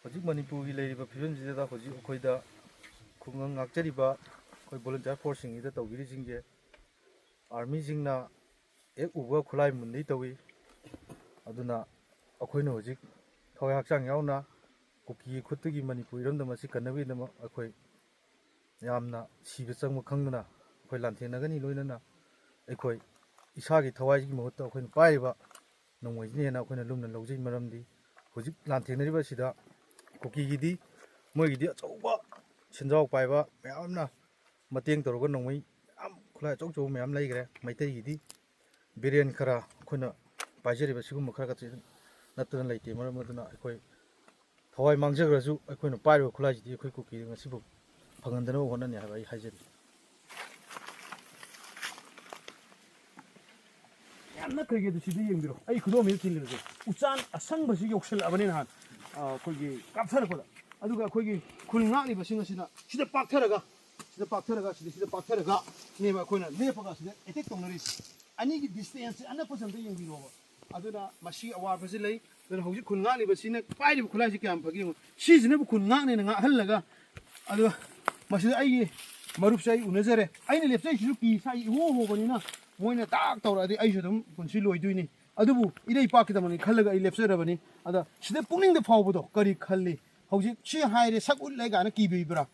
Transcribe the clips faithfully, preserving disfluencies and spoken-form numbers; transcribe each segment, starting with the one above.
ꯍꯧꯖꯤꯛ ꯃꯅꯤꯄꯨꯔꯒꯤ ꯂꯩꯔꯤꯕ ꯐꯤꯕꯝꯁꯤꯗ ꯍꯧꯖꯤꯛ ꯑꯩꯈꯣꯏꯗ ꯈꯨꯡꯒꯪ ꯉꯥꯛꯆꯔꯤꯕ ꯑꯩꯈꯣꯏ ꯚꯣꯂꯨꯟꯇꯤꯌꯥꯔ ꯐꯣꯔꯁꯁꯤꯡꯁꯤꯗ ꯇꯧꯕꯤꯔꯤꯁꯤꯡꯁꯦ, ꯑꯥꯔꯃꯤꯁꯤꯡꯅ ꯍꯦꯛ ꯎꯕ ꯈꯨꯠꯂꯥꯏ ꯃꯨꯟꯗꯩ ꯇꯧꯏ꯫ ꯑꯗꯨꯅ ꯑꯩꯈꯣꯏꯅ ꯍꯧꯖꯤꯛ ꯊꯋꯥꯏ ꯍꯛꯆꯥꯡ ꯌꯥꯎꯅ ꯀꯨꯀꯤꯒꯤ ꯈꯨꯠꯇꯒꯤ ꯃꯅꯤꯄꯨꯔ ꯏꯔꯝꯗꯝ ꯑꯁꯤ ꯀꯟꯅꯕꯒꯤꯗꯃꯛ ꯑꯩꯈꯣꯏ ꯌꯥꯝꯅ ꯁꯤꯕ ꯆꯪꯕ ꯈꯪꯗꯅ ꯑꯩꯈꯣꯏ ꯂꯥꯟꯊꯦꯡꯅꯒꯅꯤ꯫ ꯂꯣꯏꯅꯅ ꯑꯩꯈꯣꯏ ꯏꯁꯥꯒꯤ ꯊꯋꯥꯏꯒꯤ ꯃꯍꯨꯠꯇ ꯑꯩꯈꯣꯏꯅ ꯄꯥꯏꯔꯤꯕ ꯅꯣꯡꯃꯩꯁꯤꯅ ꯍꯦꯟꯅ ꯑꯩꯈꯣꯏꯅ ꯂꯨꯝꯅ ꯂꯧꯖꯩ꯫ ꯃꯔꯝꯗꯤ ꯍꯧꯖꯤꯛ ꯂꯥꯟꯊꯦꯡꯅꯔꯤꯕ ꯑꯁꯤꯗ ꯀꯨꯀꯤꯒꯤꯗꯤ, ꯃꯣꯏꯒꯤꯗꯤ ꯑꯆꯧꯕ ꯁꯦꯟꯖꯥꯎ ꯄꯥꯏꯕ ꯃꯌꯥꯝꯅ ꯃꯇꯦꯡ ꯇꯧꯔꯒ ꯅꯣꯡꯃꯩ ꯃꯌꯥꯝ, ꯈꯨꯠꯂꯥꯏ ꯑꯆꯧ ꯑꯆꯧꯕ ꯃꯌꯥꯝ ꯂꯩꯈ꯭ꯔꯦ꯫ ꯃꯩꯇꯩꯒꯤꯗꯤ ꯕꯤꯔꯦꯟ ꯈꯔ ꯑꯩꯈꯣꯏꯅ ꯄꯥꯏꯖꯔꯤꯕ ꯁꯤꯒꯨꯝꯕ ꯈꯔ ꯈꯛꯇ ꯅꯠꯇꯅ ꯂꯩꯇꯦ꯫ ꯃꯔꯝ ꯑꯗꯨꯅ ꯑꯩꯈꯣꯏ ꯊꯋꯥꯏ ꯃꯥꯡꯖꯈ꯭ꯔꯁꯨ ꯑꯩꯈꯣꯏꯅ ꯄꯥꯏꯔꯤꯕ ꯈꯨꯠꯂꯥꯏꯁꯤꯗꯤ ꯑꯩꯈꯣꯏ ꯀꯨꯀꯤꯗ ꯉꯁꯤꯐꯥꯎ ꯐꯪꯍꯟꯗꯅꯕ ꯍꯣꯠꯅꯅꯤ ꯍꯥꯏꯕ ꯑꯩ ꯍꯥꯏꯖꯔꯤ꯫ ꯌꯥꯝ ꯅꯛꯈ꯭ꯔꯒꯦ ꯑꯗꯨ ꯁꯤꯗ ꯌꯦꯡꯕꯤꯔꯣ꯫ ꯑꯩ ꯈꯨꯗꯣꯝꯁꯤꯗ ꯊꯤꯜꯂꯤꯕꯁꯦ ꯎꯆꯥꯟ ꯑꯁꯪꯕꯁꯤ ꯌꯧꯁꯤꯜꯂꯛꯑꯕꯅꯤ꯫ ꯅꯍꯥꯟ, ꯑ, ꯑꯩꯈꯣꯏꯒꯤ ꯀꯥꯞꯊꯔꯛꯄꯗ, ꯑꯗꯨꯒ ꯑꯩꯈꯣꯏꯒꯤ ꯈꯨꯜ ꯉꯥꯛꯂꯤꯕꯁꯤꯡ ꯑꯁꯤꯅ ꯁꯤꯗ ꯄꯥꯛꯊꯔꯒ, ꯁꯤꯗ ꯄꯥꯛꯊꯔꯒ, ꯁꯤꯗ, ꯁꯤꯗ ꯄꯥꯛꯊꯔꯒꯅꯦꯕ ꯑꯩꯈꯣꯏꯅ ꯂꯦꯞꯄꯒ ꯁꯤꯗ ꯑꯦꯇꯦꯛ ꯇꯧꯅꯔꯤꯁꯦ꯫ ꯑꯅꯤꯒꯤ ꯗꯤꯁꯇꯦꯟꯁꯁꯦ ꯑꯅꯛꯄꯁꯦ ꯑꯝꯇ ꯌꯦꯡꯕꯤꯔꯣꯕ꯫ ꯑꯗꯨꯅ ꯃꯁꯤ ꯑꯋꯥꯕꯁꯤ ꯂꯩ꯫ ꯑꯗꯨꯅ ꯍꯧꯖꯤꯛ ꯈꯨꯟ ꯉꯥꯛꯂꯤꯕꯁꯤꯅ ꯄꯥꯏꯔꯤꯕ ꯈꯨꯠꯂꯥꯏꯁꯤ ꯀꯌꯥꯝ ꯐꯒꯦ ꯌꯦꯡꯉꯨ꯫ ꯁꯤꯁꯤꯅꯕꯨ ꯈꯨꯟ ꯉꯥꯛꯅꯦꯅ ꯉꯥꯛꯍꯜꯂꯒ, ꯑꯗꯨꯒ ꯃꯁꯤꯗ ꯑꯩꯒꯤ ꯃꯔꯨꯞꯁꯦ ꯑꯩ ꯎꯅꯖꯔꯦ꯫ ꯑꯩꯅ ꯂꯦꯞꯆꯩꯁꯤꯁꯨ ꯀꯤ ꯁꯥꯏ ꯏꯍꯣ ꯍꯣꯕꯅꯤꯅ ꯃꯣꯏꯅ ꯇꯥꯛ ꯇꯧꯔꯛꯑꯗꯤ ꯑꯩꯁꯨ ꯑꯗꯨꯝ ꯄꯨꯟꯁꯤ ꯂꯣꯏꯗꯣꯏꯅꯤ꯫ ꯑꯗꯨꯕꯨ ꯏꯔꯩ ꯏꯄꯥꯛꯀꯤꯗꯃꯛꯅꯤ ꯈꯜꯂꯒ ꯑꯩ ꯂꯦꯞꯆꯔꯕꯅꯤ꯫ ꯑꯗ ꯁꯤꯗ ꯄꯨꯛꯅꯤꯡꯗ ꯐꯥꯎꯕꯗꯣ ꯀꯔꯤ ꯈꯜꯂꯤ? ꯍꯧꯖꯤꯛ ꯁꯤ ꯍꯥꯏꯔꯦ, ꯁꯛ ꯎꯠꯂꯦ ꯀꯥꯏꯅ ꯀꯤꯕꯤꯕ꯭ꯔꯥ?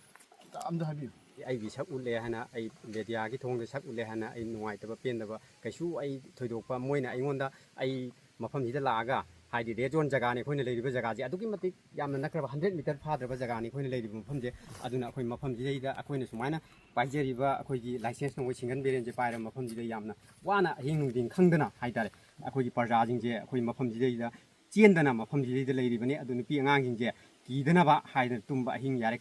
ꯑꯝꯇ ꯍꯥꯏꯕꯤꯌꯨ꯫ ꯑꯩꯒꯤ ꯁꯛ ꯎꯠꯂꯦ ꯍꯥꯏꯅ, ꯑꯩ ꯃꯦꯗꯤꯌꯥꯒꯤ ꯊꯣꯡꯗ ꯁꯛ ꯎꯠꯂꯦ ꯍꯥꯏꯅ ꯑꯩ ꯅꯨꯡꯉꯥꯏꯇꯕ ꯄꯦꯟꯗꯕ ꯀꯩꯁꯨ ꯑꯩ ꯊꯣꯏꯗꯣꯛꯄ, ꯃꯣꯏꯅ ꯑꯩꯉꯣꯟꯗ, ꯑꯩ ꯃꯐꯝꯁꯤꯗ ꯂꯥꯛꯑꯒ, ꯍꯥꯏꯗꯤ ꯔꯦꯗ ꯖꯣꯟ ꯖꯒꯥꯅꯤ ꯑꯩꯈꯣꯏꯅ ꯂꯩꯔꯤꯕ ꯖꯒꯥꯁꯦ, ꯑꯗꯨꯛꯀꯤ ꯃꯇꯤꯛ ꯌꯥꯝꯅ ꯅꯛꯈ꯭ꯔꯕ ꯍꯟꯗ꯭ꯔꯦꯠ ꯃꯤꯇꯔ ꯐꯥꯗ꯭ꯔꯕ ꯖꯒꯥꯅꯤ ꯑꯩꯈꯣꯏꯅ ꯂꯩꯔꯤꯕ ꯃꯐꯝꯁꯦ꯫ ꯑꯗꯨꯅ ꯑꯩꯈꯣꯏ ꯃꯐꯝꯁꯤꯗꯩꯗ ꯑꯩꯈꯣꯏꯅ ꯁꯨꯃꯥꯏꯅ ꯄꯥꯏꯖꯔꯤꯕ ꯑꯩꯈꯣꯏꯒꯤ ꯂꯥꯏꯁꯦꯟꯁ ꯅꯣꯡꯃꯩ ꯁꯤꯡꯒꯟ ꯕꯦꯔꯦꯟꯁꯦ ꯄꯥꯏꯔꯕ ꯃꯐꯝꯁꯤꯗ ꯌꯥꯝꯅ ꯋꯥꯅ ꯑꯍꯤꯡ ꯅꯨꯡꯊꯤꯟ ꯈꯪꯗꯅ ꯍꯥꯏꯇꯥꯔꯦ, ꯑꯩꯈꯣꯏꯒꯤ ꯄ꯭ꯔꯖꯥꯁꯤꯡꯁꯦ ꯑꯩꯈꯣꯏ ꯃꯐꯝꯁꯤꯗꯩꯗ ꯆꯦꯟꯗꯅ ꯃꯐꯝꯁꯤꯗꯩꯗ ꯂꯩꯔꯤꯕꯅꯤ꯫ ꯑꯗꯨ ꯅꯨꯄꯤ ꯑꯉꯥꯡꯁꯤꯡꯁꯦ ꯀꯤꯗꯅꯕ ꯍꯥꯏꯗꯅ ꯇꯨꯝꯕ ꯑꯍꯤꯡ ꯌꯥꯔꯦ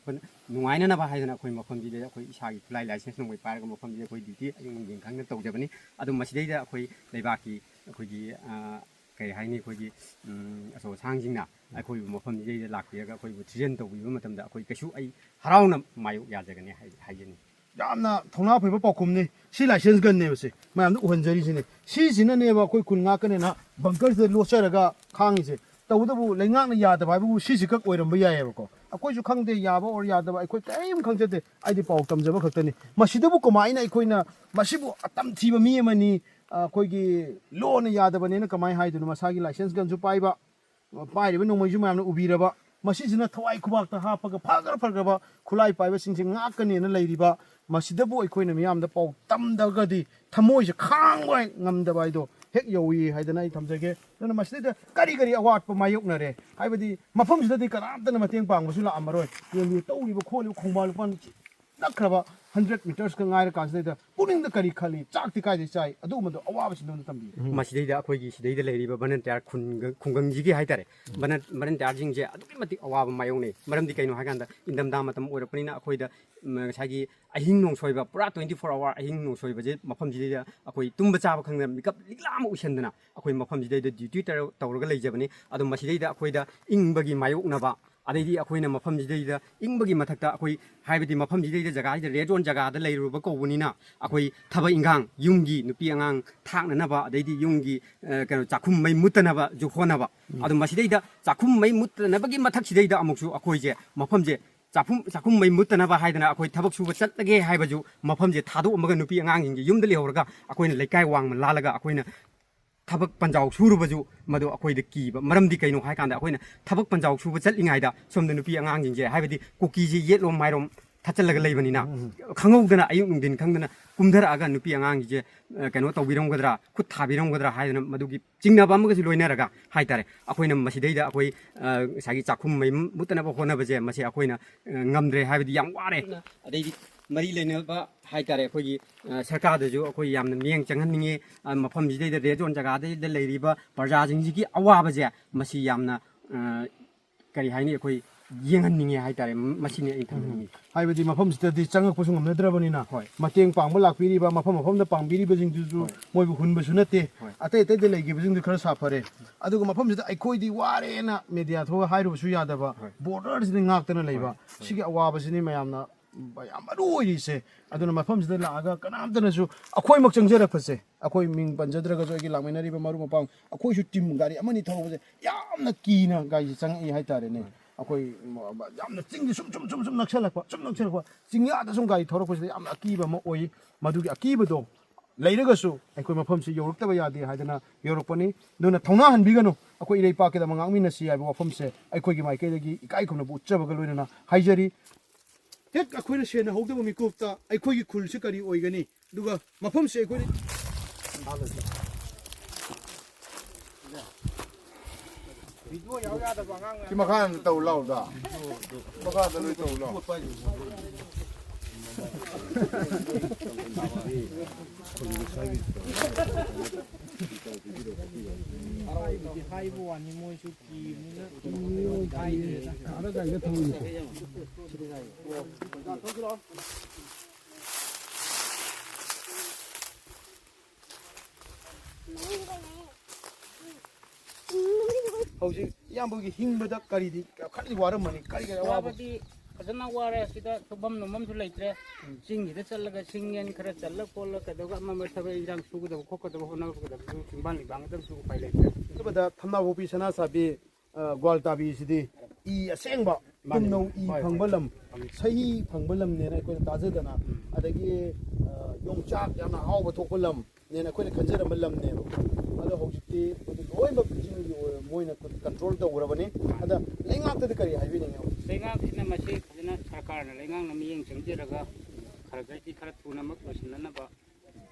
ꯅꯨꯡꯉꯥꯏꯅꯅꯕ ꯍꯥꯏꯗꯅ ꯑꯩꯈꯣꯏ ꯃꯐꯝꯁꯤꯗ ꯑꯩꯈꯣꯏ ꯏꯁꯥꯒꯤ ꯈꯨꯠꯂꯥꯏ ꯂꯥꯏꯁꯦꯟꯁ ꯅꯣꯡꯃꯩ ꯄꯥꯏꯔꯒ ꯃꯐꯝꯁꯤꯗ ꯑꯩꯈꯣꯏ ꯗ꯭ꯌꯨꯇꯤ ꯑꯌꯨꯛ ꯅꯨꯡꯊꯤꯟ ꯈꯪꯗꯅ ꯇꯧꯖꯕꯅꯤ꯫ ꯑꯗꯨ ꯃꯁꯤꯗꯩꯗ ꯑꯩꯈꯣꯏ ꯂꯩꯕꯥꯛꯀꯤ ꯑꯩꯈꯣꯏꯒꯤ, ꯑ, ꯀꯔꯤ ꯍꯥꯏꯅꯤ, ꯑꯩꯈꯣꯏꯒꯤ, ꯎꯝ, ꯑꯆꯧ ꯑꯁꯥꯡꯁꯤꯡꯅ ꯑꯩꯈꯣꯏꯕꯨ ꯃꯐꯝꯁꯤꯗꯩꯗ ꯂꯥꯛꯄꯤꯔꯒ ꯑꯩꯈꯣꯏꯕꯨ ꯊ꯭ꯔꯤꯖꯟ ꯇꯧꯕꯤꯕ ꯃꯇꯝꯗ ꯑꯩꯈꯣꯏ ꯀꯩꯁꯨ ꯑꯩ ꯍꯔꯥꯎꯅ ꯃꯥꯌꯣꯛ ꯌꯥꯖꯒꯅꯤ ꯍꯥꯏ-, ꯍꯥꯏꯖꯅꯤꯡꯉꯤ꯫ ꯌꯥꯝꯅ ꯊꯧꯅꯥ ꯐꯩꯕ ꯄꯥꯎꯈꯨꯝꯅꯤ꯫ ꯁꯤ ꯂꯥꯏꯁꯦꯟꯁ ꯒꯟꯅꯦꯕ ꯁꯦ, ꯃꯌꯥꯝꯗ ꯎꯍꯟꯖꯔꯤꯁꯤꯅꯦ꯫ ꯁꯤꯁꯤꯅꯅꯦꯕ ꯑꯩꯈꯣꯏ ꯈꯨꯟ ꯉꯥꯛꯀꯅꯦꯅ ꯕꯪꯀꯔꯁꯤꯗ ꯂꯣꯠꯆꯔꯒ ꯈꯥꯡꯉꯤꯁꯦ꯫ ꯇꯧꯕꯇꯕꯨ ꯂꯩꯉꯥꯛꯅ ꯌꯥꯗꯕ ꯍꯥꯏꯕꯕꯨ ꯁꯤꯁꯤꯈꯛ ꯑꯣꯏꯔꯝꯕ ꯌꯥꯏꯑꯕꯀꯣ꯫ ꯑꯩꯈꯣꯏꯁꯨ ꯈꯪꯗꯦ, ꯌꯥꯕ ꯑꯣꯔ ꯌꯥꯗꯕ, ꯑꯩꯈꯣꯏ ꯀꯔꯤꯝ ꯈꯪꯖꯗꯦ꯫ ꯑꯩꯗꯤ ꯄꯥꯎ ꯇꯝꯖꯕ ꯈꯛꯇꯅꯤ꯫ ꯃꯁꯤꯗꯕꯨ ꯀꯃꯥꯏꯅ ꯑꯩꯈꯣꯏꯅ, ꯃꯁꯤꯕꯨ ꯑꯇꯝ ꯊꯤꯕ ꯃꯤ ꯑꯃꯅꯤ, ꯑꯩꯈꯣꯏꯒꯤ ꯂꯣꯅ ꯌꯥꯗꯕꯅꯦꯅ ꯀꯃꯥꯏꯅ ꯍꯥꯏꯗꯣꯏꯅꯣ? ꯃꯁꯥꯒꯤ ꯂꯥꯏꯁꯦꯟꯁ ꯒꯟꯁꯨ ꯄꯥꯏꯕ, ꯄꯥꯏꯔꯤꯕ ꯅꯣꯡꯃꯩꯁꯨ ꯃꯌꯥꯝꯅ ꯎꯕꯤꯔꯕ, ꯃꯁꯤꯁꯤꯅ ꯊꯋꯥꯏ ꯈꯨꯕꯥꯛꯇ ꯍꯥꯞꯄꯒ ꯐꯈ꯭ꯔ ꯐꯈ꯭ꯔꯕ ꯈꯨꯠꯂꯥꯏ ꯄꯥꯏꯕꯁꯤꯡꯁꯦ ꯉꯥꯛꯀꯅꯦꯅ ꯂꯩꯔꯤꯕ, ꯃꯁꯤꯗꯕꯨ ꯑꯩꯈꯣꯏꯅ ꯃꯤꯌꯥꯝꯗ ꯄꯥꯎ ꯇꯝꯗ꯭ꯔꯒꯗꯤ ꯊꯃꯣꯏꯁꯦ ꯈꯥꯡꯕ ꯉꯝꯗꯕ ꯍꯥꯏꯗꯣ ꯍꯦꯛ ꯌꯧꯏ ꯍꯥꯏꯗꯅ ꯑꯩ ꯊꯝꯖꯒꯦ꯫ ꯑꯗꯨꯅ ꯃꯁꯤꯗꯩꯗ ꯀꯔꯤ ꯀꯔꯤ ꯑꯋꯥꯠꯄ ꯃꯥꯌꯣꯛꯅꯔꯦ ꯍꯥꯏꯕꯗꯤ ꯃꯐꯝꯁꯤꯗꯗꯤ ꯀꯅꯥꯝꯇꯅ ꯃꯇꯦꯡ ꯄꯥꯡꯕꯁꯨ ꯂꯥꯛꯑꯝꯃꯔꯣꯏ꯫ ꯌꯦꯡꯕꯤꯌꯨ, ꯇꯧꯔꯤꯕ ꯈꯣꯠꯂꯤꯕ ꯈꯣꯡꯕꯥꯟ ꯂꯨꯄꯥꯟ ꯅꯛꯈ꯭ꯔꯕ ꯍꯟꯗ꯭ꯔꯦꯠ ꯃꯤꯇꯔꯁꯀ ꯉꯥꯏꯔ ꯀꯥꯟꯁꯤꯗꯩꯗ ꯄꯨꯛꯅꯤꯡꯗ ꯀꯔꯤ ꯈꯜꯂꯤ? ꯆꯥꯛꯇꯤ ꯀꯥꯏꯗꯩ ꯆꯥꯏ? ꯑꯗꯨꯒꯨꯝꯕꯗꯣ ꯑꯋꯥꯕꯁꯤꯡꯗꯣ ꯑꯝꯇ ꯇꯝꯕꯤꯌꯨ꯫ ꯃꯁꯤꯗꯩꯗ ꯑꯩꯈꯣꯏꯒꯤ ꯁꯤꯗꯩꯗ ꯂꯩꯔꯤꯕ ꯚꯣꯂꯟꯇꯤꯌꯥꯔ ꯈꯨꯟꯒ-, ꯈꯨꯡꯒꯪꯁꯤꯒꯤ ꯍꯥꯏꯇꯥꯔꯦ, ꯚꯣꯂꯟ-, ꯚꯣꯂꯟꯇꯤꯌꯥꯔꯁꯤꯡꯁꯦ ꯑꯗꯨꯛꯀꯤ ꯃꯇꯤꯛ ꯑꯋꯥꯕ ꯃꯥꯌꯣꯛꯅꯩ꯫ ꯃꯔꯝꯗꯤ ꯀꯩꯅꯣ ꯍꯥꯏꯀꯥꯟꯗ ꯏꯪꯊꯝꯊꯥ ꯃꯇꯝ ꯑꯣꯏꯔꯛꯄꯅꯤꯅ ꯑꯩꯈꯣꯏꯗ, ꯎꯝ, ꯉꯁꯥꯏꯒꯤ ꯑꯍꯤꯡ ꯅꯣꯡꯁꯣꯏꯕ, ꯄꯨꯔꯥ twenty four hour ꯑꯍꯤꯡ ꯅꯣꯡꯁꯣꯏꯕꯁꯦ ꯃꯐꯝꯁꯤꯗꯩꯗ ꯑꯩꯈꯣꯏ ꯇꯨꯝꯕ ꯆꯥꯕ ꯈꯪꯗꯅ ꯃꯤꯀꯞ ꯂꯤꯛꯂꯥ ꯑꯃ ꯎꯏꯁꯟꯗꯅ ꯑꯩꯈꯣꯏ ꯃꯐꯝꯁꯤꯗꯩꯗ duty ꯇꯧꯔ-, ꯇꯧꯔꯒ ꯂꯩꯖꯕꯅꯤ꯫ ꯑꯗꯣ ꯃꯁꯤꯗꯩꯗ ꯑꯩꯈꯣꯏꯗ ꯏꯪꯕꯒꯤ ꯃꯥꯌꯣꯛꯅꯕ, ꯑꯗꯩꯗꯤ ꯑꯩꯈꯣꯏꯅ ꯃꯐꯝꯁꯤꯗꯩꯗ ꯏꯪꯕꯒꯤ ꯃꯊꯛꯇ ꯑꯩꯈꯣꯏ, ꯍꯥꯏꯕꯗꯤ ꯃꯐꯝꯁꯤꯗꯩꯗ ꯖꯒꯥꯁꯤꯗ red zone ꯖꯒꯥꯗ ꯂꯩꯔꯨꯕ ꯀꯧꯕꯅꯤꯅ ꯑꯩꯈꯣꯏ ꯊꯕꯛ ꯏꯪꯈꯥꯡ, ꯌꯨꯝꯒꯤ ꯅꯨꯄꯤ ꯑꯉꯥꯡ ꯊꯥꯛꯅꯅꯕ, ꯑꯗꯩꯗꯤ ꯌꯨꯝꯒꯤ, ꯑ, ꯀꯩꯅꯣ, ꯆꯥꯛꯈꯨꯝ ꯃꯩ ꯃꯨꯠꯇꯅꯕꯁꯨ ꯍꯣꯠꯅꯕ꯫ ꯑꯗꯣ ꯃꯁꯤꯗꯩꯗ ꯆꯥꯛꯈꯨꯝ ꯃꯩ ꯃꯨꯠꯇꯅꯕꯒꯤ ꯃꯊꯛꯁꯤꯗꯩꯗ ꯑꯃꯨꯛꯁꯨ ꯑꯩꯈꯣꯏꯁꯦ ꯃꯐꯝꯁꯦ ꯆꯥꯛꯈꯨꯝ, ꯆꯥꯛꯈꯨꯝ ꯃꯩ ꯃꯨꯠꯇꯅꯕ ꯍꯥꯏꯗꯅ ꯑꯩꯈꯣꯏ ꯊꯕꯛ ꯁꯨꯕ ꯆꯠꯂꯒꯦ ꯍꯥꯏꯕꯁꯨ ꯃꯐꯝꯁꯦ ꯊꯥꯗꯣꯛꯑꯝꯃꯒ ꯅꯨꯄꯤ ꯑꯉꯥꯡꯁꯤꯡꯁꯦ ꯌꯨꯝꯗ ꯂꯩꯍꯧꯔꯒ ꯑꯩꯈꯣꯏꯅ ꯂꯩꯀꯥꯏ ꯋꯥꯡꯃ ꯂꯥꯜꯂꯒ ꯑꯩꯈꯣꯏꯅ ꯊꯕꯛ ꯄꯟꯖꯥꯎ ꯁꯨꯔꯨꯕꯁꯨ ꯃꯗꯨ ꯑꯩꯈꯣꯏꯗ ꯀꯤꯕ꯫ ꯃꯔꯝꯗꯤ ꯀꯩꯅꯣ ꯍꯥꯏꯀꯥꯟꯗ ꯑꯩꯈꯣꯏꯅ ꯊꯕꯛ ꯄꯟꯖꯥꯎ ꯁꯨꯕ ꯆꯠꯂꯤꯉꯩꯗ ꯁꯣꯝꯗ ꯅꯨꯄꯤ ꯑꯉꯥꯡꯁꯤꯡꯁꯦ, ꯍꯥꯏꯕꯗꯤ ꯀꯨꯀꯤꯁꯦ ꯌꯦꯠꯂꯣꯝ ꯃꯥꯏꯔꯣꯝ ꯊꯠꯆꯜꯂꯒ ꯂꯩꯕꯅꯤꯅ, ꯎꯝ, ꯎꯝ꯫ ꯈꯪꯍꯧꯗꯅ ꯑꯌꯨꯛ ꯅꯨꯡꯊꯤꯟ ꯈꯪꯗꯅ ꯀꯨꯝꯊꯔꯛꯑꯒ ꯅꯨꯄꯤ ꯑꯉꯥꯡꯁꯤꯡꯁꯦ, ꯑ, ꯀꯩꯅꯣ ꯇꯧꯕꯤꯔꯝꯒꯗ꯭ꯔꯥ, ꯈꯨꯠ ꯊꯥꯕꯤꯔꯝꯒꯗ꯭ꯔꯥ ꯍꯥꯏꯗꯅ ꯃꯗꯨꯒꯤ ꯆꯤꯡꯅꯕ ꯑꯃꯒꯁꯨ ꯂꯣꯏꯅꯔꯒ ꯍꯥꯏꯇꯥꯔꯦ, ꯑꯩꯈꯣꯏꯅ ꯃꯁꯤꯗꯩꯗ ꯑꯩꯈꯣꯏ, ꯑ, ꯉꯁꯥꯏꯒꯤ ꯆꯥꯛꯈꯨꯝ ꯃꯩ ꯃꯨꯠꯇꯅꯕ ꯍꯣꯠꯅꯕꯁꯦ ꯃꯁꯤ ꯑꯩꯈꯣꯏꯅ, ꯑ, ꯉꯝꯗ꯭ꯔꯦ, ꯍꯥꯏꯕꯗꯤ ꯌꯥꯝ ꯋꯥꯔꯦ꯫ ꯑꯗꯩꯗꯤ ꯃꯔꯤ ꯂꯩꯅꯕ ꯍꯥꯏꯇꯥꯔꯦ, ꯑꯩꯈꯣꯏꯒꯤ, ꯑ, ꯁꯔꯀꯥꯔꯗꯁꯨ ꯑꯩꯈꯣꯏ ꯌꯥꯝꯅ ꯃꯤꯠꯌꯦꯡ ꯆꯪꯍꯟꯅꯤꯡꯉꯤ꯫ ꯑ, ꯃꯐꯝꯁꯤꯗꯩꯗ, red zone ꯖꯒꯥꯗꯩꯗ ꯂꯩꯔꯤꯕ ꯄ꯭ꯔꯖꯥꯁꯤꯡꯁꯤꯒꯤ ꯑꯋꯥꯕꯁꯦ ꯃꯁꯤ ꯌꯥꯝꯅ, ꯑ, ꯀꯔꯤ ꯍꯥꯏꯅꯤ, ꯑꯩꯈꯣꯏ ꯌꯦꯡꯍꯟꯅꯤꯡꯉꯦ ꯍꯥꯏꯇꯥꯔꯦ꯫ ꯃꯁꯤꯅꯤ ꯑꯩꯅ ꯊꯝꯖꯅꯤꯡꯉꯤ꯫ ꯍꯥꯏꯕꯗꯤ ꯃꯐꯝꯁꯤꯗꯗꯤ ꯆꯪꯉꯛꯄꯁꯨ ꯉꯝꯅꯗ꯭ꯔꯕꯅꯤꯅ, ꯍꯣꯏ꯫ ꯃꯇꯦꯡ ꯄꯥꯡꯕ ꯂꯥꯛꯄꯤꯔꯤꯕ, ꯃꯐꯝ ꯃꯐꯝꯗ ꯄꯥꯡꯕꯤꯔꯤꯕꯁꯤꯡꯗꯨꯁꯨ ꯍꯣꯏ꯫ ꯃꯣꯏꯕꯨ ꯍꯨꯟꯕꯁꯨ ꯅꯠꯇꯦ꯫ ꯍꯣꯏ꯫ ꯑꯇꯩ ꯑꯇꯩꯗ ꯂꯩꯈꯤꯕꯁꯤꯡꯗꯨ ꯈꯔ ꯁꯥꯐꯔꯦ꯫ ꯑꯗꯨꯒ ꯃꯐꯝꯁꯤꯗ ꯑꯩꯈꯣꯏꯗꯤ ꯋꯥꯔꯦꯅ media ꯊꯣꯛꯑꯒ ꯍꯥꯏꯔꯨꯕꯁꯨ ꯌꯥꯗꯕ, ꯍꯣꯏ꯫ Border ꯁꯤꯗꯤ ꯉꯥꯛꯇꯅ ꯂꯩꯕ꯫ ꯍꯣꯏ꯫ ꯁꯤꯒꯤ ꯑꯋꯥꯕꯁꯤꯅꯤ ꯃꯌꯥꯝꯅ ꯌꯥꯝ ꯃꯔꯨ ꯑꯣꯏꯔꯤꯁꯦ꯫ ꯑꯗꯨꯅ ꯃꯐꯝꯁꯤꯗ ꯂꯥꯛꯑꯒ ꯀꯅꯥꯝꯇꯅꯁꯨ, ꯑꯩꯈꯣꯏꯃꯛ ꯆꯪꯖꯔꯛꯄꯁꯦ, ꯑꯩꯈꯣꯏ ꯃꯤꯡ ꯄꯟꯖꯗ꯭ꯔꯒꯁꯨ, ꯑꯩꯒꯤ ꯂꯥꯛꯃꯤꯟꯅꯔꯤꯕ ꯃꯔꯨꯞ ꯃꯄꯥꯡ, ꯑꯩꯈꯣꯏꯁꯨ ꯇꯤꯝ ꯒꯥꯔꯤ ꯑꯃꯅꯤ ꯊꯧꯔꯛꯄꯁꯦ ꯌꯥꯝꯅ ꯀꯤꯅ ꯒꯥꯔꯤꯁꯦ ꯆꯪꯉꯛꯏ ꯍꯥꯏꯇꯥꯔꯦꯅꯦ꯫ ꯑꯩꯈꯣꯏ ꯌꯥꯝꯅ ꯆꯤꯡꯁꯦ ꯁꯨꯝ ꯁꯨꯝ ꯁꯨꯝ ꯁꯨꯝ ꯅꯛꯁꯜꯂꯛꯄ, ꯁꯨꯝ ꯅꯛꯁꯜꯂꯛꯄ, ꯆꯤꯡꯌꯥꯗ ꯁꯨꯝ ꯒꯥꯔꯤ ꯊꯧꯔꯛꯄꯁꯤꯗ ꯌꯥꯝꯅ ꯑꯀꯤꯕ ꯑꯃ ꯑꯣꯏ꯫ ꯃꯗꯨꯒꯤ ꯑꯀꯤꯕꯗꯣ ꯂꯩꯔꯒꯁꯨ ꯑꯩꯈꯣꯏ ꯃꯐꯝꯁꯤ ꯌꯧꯔꯛꯇꯕ ꯌꯥꯗꯦ ꯍꯥꯏꯗꯅ ꯌꯧꯔꯛꯄꯅꯤ꯫ ꯑꯗꯨꯅ ꯊꯧꯅꯥ ꯍꯟꯕꯤꯒꯅꯨ, ꯑꯩꯈꯣꯏ ꯏꯔꯩꯄꯥꯛꯀꯤꯗꯃꯛ ꯉꯥꯛꯃꯤꯟꯅꯁꯤ ꯍꯥꯏꯕ ꯋꯥꯐꯝꯁꯦ ꯑꯩꯈꯣꯏꯒꯤ ꯃꯥꯏꯀꯩꯗꯒꯤ ꯏꯀꯥꯏ ꯈꯨꯝꯅꯕ ꯎꯠꯆꯕꯒ ꯂꯣꯏꯅꯅ ꯍꯥꯏꯖꯔꯤ꯫ ꯍꯦꯛ ꯑꯩꯈꯣꯏꯅ ꯁꯦꯟꯅꯍꯧꯗꯕ ꯃꯤꯀꯨꯞꯇ ꯑꯩꯈꯣꯏꯒꯤ ꯈꯨꯜꯁꯤ ꯀꯔꯤ ꯑꯣꯏꯒꯅꯤ? ꯑꯗꯨꯒ ꯃꯐꯝꯁꯦ ꯑꯩꯈꯣꯏꯅ ꯁꯤ ꯃꯈꯥꯗ ꯇꯧ ꯂꯥꯎꯗ꯫ ꯃꯈꯥꯗ ꯂꯣꯏ ꯇꯧ ꯂꯥꯎ꯫ ꯍꯥꯏꯕꯨꯗꯤ ꯍꯥꯏꯕ ꯋꯥꯅꯤ, ꯃꯣꯏꯁꯨ ꯀꯤꯕꯅꯤꯅ ꯍꯥꯏꯗ꯭ꯔꯦꯗ꯫ ꯍꯧꯖꯤꯛ ꯏꯌꯥꯝꯕꯒꯤ ꯍꯤꯡꯕꯗ ꯀꯔꯤꯗꯤ ꯈꯔꯗꯤ ꯋꯥꯔꯝꯃꯅꯤ, ꯀꯔꯤ ꯀꯔꯤ ꯑꯋꯥꯕ? ꯋꯥꯕꯗꯤ ꯐꯖꯅ ꯋꯥꯔꯦ꯫ ꯁꯤꯗ ꯁꯨꯐꯝ ꯅꯣꯝꯐꯝꯁꯨ ꯂꯩꯇ꯭ꯔꯦ꯫ ꯆꯤꯡꯁꯤꯗ ꯆꯠꯂꯒ ꯁꯤꯡ ꯌꯦꯟ ꯈꯔ ꯆꯠꯂ ꯈꯣꯠꯂ ꯀꯩꯗꯧꯔꯒ ꯑꯃ ꯑꯃ ꯊꯕꯛ ꯏꯟꯖꯥꯡ ꯁꯨꯒꯗꯕ ꯈꯣꯠꯀꯗꯕ ꯍꯣꯠꯅꯒꯗꯕꯁꯨ ꯆꯤꯡꯕꯥꯟ ꯂꯤꯕꯥꯟꯒꯗꯕꯁꯨ ꯎꯄꯥꯏ ꯂꯩꯇ꯭ꯔꯦ꯫ ꯑꯗꯨꯗ ꯊꯝꯅꯥ ꯄꯣꯛꯄꯤ ꯁꯅꯥ ꯁꯥꯕꯤ, ꯑ, ꯒ꯭ꯋꯥꯜ ꯇꯥꯕꯤꯁꯤꯗꯤ ꯏ ꯑꯁꯦꯡꯕ, ꯃꯥꯅꯤ꯫ ꯄꯨꯝꯅꯧ ꯏ ꯍꯣꯏ, ꯐꯪꯕ ꯍꯣꯏ꯫ ꯂꯝ, ꯁꯍꯤ ꯐꯪꯕ ꯂꯝꯅꯦꯅ ꯑꯩꯈꯣꯏꯅ ꯇꯥꯖꯗꯅ, ꯑꯗꯒꯤ, ꯑ, ꯌꯣꯡꯆꯥꯛ ꯌꯥꯝꯅ ꯑꯍꯥꯎꯕ ꯊꯣꯛꯄ ꯂꯝ ꯅꯦꯅ ꯑꯩꯈꯣꯏꯅ ꯈꯟꯖꯔꯝꯕ ꯂꯝꯅꯦꯕ꯫ ꯑꯗꯣ ꯍꯧꯖꯤꯛꯇꯤ ꯃꯗꯨ ꯂꯣꯏꯅꯃꯛ ꯆꯤꯡꯒꯤ ꯑꯣꯏ-, ꯃꯣꯏꯅ ꯀꯟꯇ꯭ꯔꯣꯜ ꯇꯧꯈ꯭ꯔꯕꯅꯤ꯫ ꯑꯗ ꯂꯩꯉꯥꯛꯇꯗꯤ ꯀꯔꯤ ꯍꯥꯏꯕꯤꯅꯤꯡꯉꯤ? ꯂꯩꯉꯥꯛꯁꯤꯅ ꯃꯁꯤ ꯐꯖꯅ ꯁꯔꯀꯥꯔꯅ ꯂꯩꯉꯥꯛꯅ ꯃꯤꯠꯌꯦꯡ ꯆꯪꯕꯤꯔꯒ ꯈꯔ ꯈꯔꯗꯤ ꯈꯔ ꯊꯨꯅꯃꯛ ꯂꯣꯏꯁꯤꯟꯅꯅꯕ,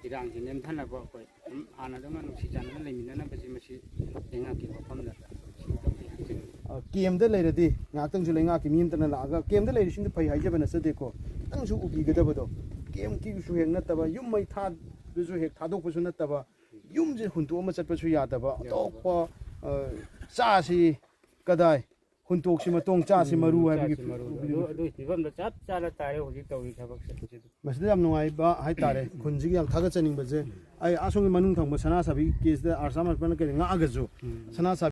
ꯏꯔꯥꯡꯁꯤ ꯅꯦꯝꯊꯅꯕ ꯑꯩꯈꯣꯏ ꯑꯗꯨꯝ ꯍꯥꯟꯅꯗꯧꯅ ꯅꯨꯡꯁꯤ ꯆꯥꯟꯅꯅ ꯂꯩꯃꯤꯟꯅꯅꯕꯁꯤ ꯃꯁꯤ ꯂꯩꯉꯥꯛꯀꯤ ꯋꯥꯐꯝꯗ ꯁꯤ ꯇꯧꯖꯩ ꯍꯥꯏꯖꯅꯤꯡꯏ꯫ ꯑ, ꯀꯦꯝꯗ ꯂꯩꯔꯗꯤ ꯉꯥꯏꯍꯥꯛꯇꯪꯁꯨ ꯂꯩꯉꯥꯛꯀꯤ ꯃꯤ ꯑꯃꯇꯅ ꯂꯥꯛꯑꯒ, ꯀꯦꯝꯗ ꯂꯩꯔꯤꯁꯤꯡꯗꯨ ꯐꯩ ꯍꯥꯏꯖꯕ ꯅꯠꯆꯗꯦꯀꯣ, ꯈꯤꯇꯪꯁꯨ ꯎꯕꯤꯒꯗꯕꯗꯣ꯫ ꯀꯦꯝꯀꯤꯁꯨ ꯍꯦꯛ ꯅꯠꯇꯕ, ꯌꯨꯝ ꯃꯩ ꯊꯥꯕꯁꯨ ꯍꯦꯛ ꯊꯥꯗꯣꯛꯄꯁꯨ ꯅꯠꯇꯕ, ꯌꯨꯝꯁꯦ ꯍꯨꯟꯇꯣꯛꯑꯃ ꯆꯠꯄꯁꯨ ꯌꯥꯗꯕ, ꯌꯥꯗꯕ꯫ ꯑꯇꯣꯞꯄ, ꯑ, ꯆꯥꯁꯤ ꯀꯗꯥꯏ, ꯍꯨꯟꯇꯣꯛꯁꯤ ꯃꯇꯣꯡ, ꯆꯥꯁꯤ ꯃꯔꯨ ꯍꯥꯏꯕꯒꯤ ꯆꯥꯁꯤ ꯃꯔꯨ꯫ ꯑꯗꯨ, ꯑꯗꯨꯒꯤ ꯐꯤꯕꯝꯗ ꯆꯞ ꯆꯥꯅ ꯇꯥꯔꯦ ꯍꯧꯖꯤꯛ ꯇꯧꯔꯤ ꯊꯕꯛꯁꯦ꯫ ꯃꯁꯤꯗ ꯌꯥꯝ ꯅꯨꯡꯉꯥꯏꯕ ꯍꯥꯏꯇꯥꯔꯦ, ꯈꯨꯟꯁꯤꯒꯤ ꯌꯥꯝ ꯊꯥꯒꯠꯆꯅꯤꯡꯕꯁꯦ꯫ ꯑꯩ ꯑꯁꯣꯝꯒꯤ ꯃꯅꯨꯡ ꯊꯪꯕ ꯁꯅꯥ ꯁꯥꯕꯤ ꯀꯦꯁꯇ ꯑꯥꯔꯁꯥ ꯃꯥꯏꯄꯅ ꯀꯔꯤ ꯉꯥꯛꯑꯒꯁꯨ, ꯁꯅꯥ ꯁꯥꯕꯤ